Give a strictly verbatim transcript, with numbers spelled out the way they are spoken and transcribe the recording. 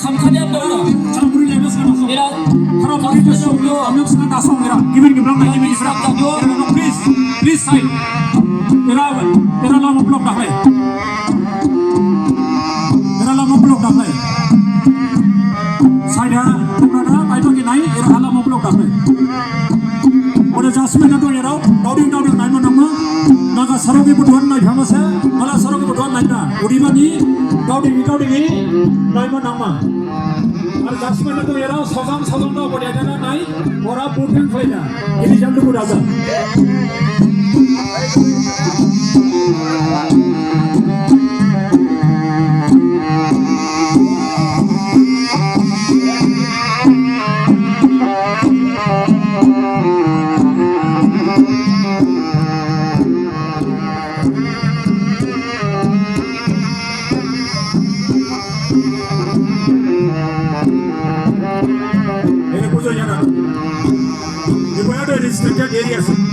Samkhanya dong. Chang buri lebe sena so. Era. Khara buri de so. Amyok sena da so era. Gibin gibran na gibin gibran. Era no, please, please side. Era, era lama block da hai. Era lama block da hai. Side ha, block da, ai to ki nai, era lama block da hai. Ode jasmine na dong era, dauding dauding naima nangma. Naga sarogi butuhan nai phama se, mala sarogi butuhan naima. Odebani, dauding dauding naima nangma. Ar jasmine na dong era, sojang sojang dong, ode ada nai, ora butuhan khlaina. Ini jam tu budak. Ini pujo ya na. Ini punya tu restricted areas.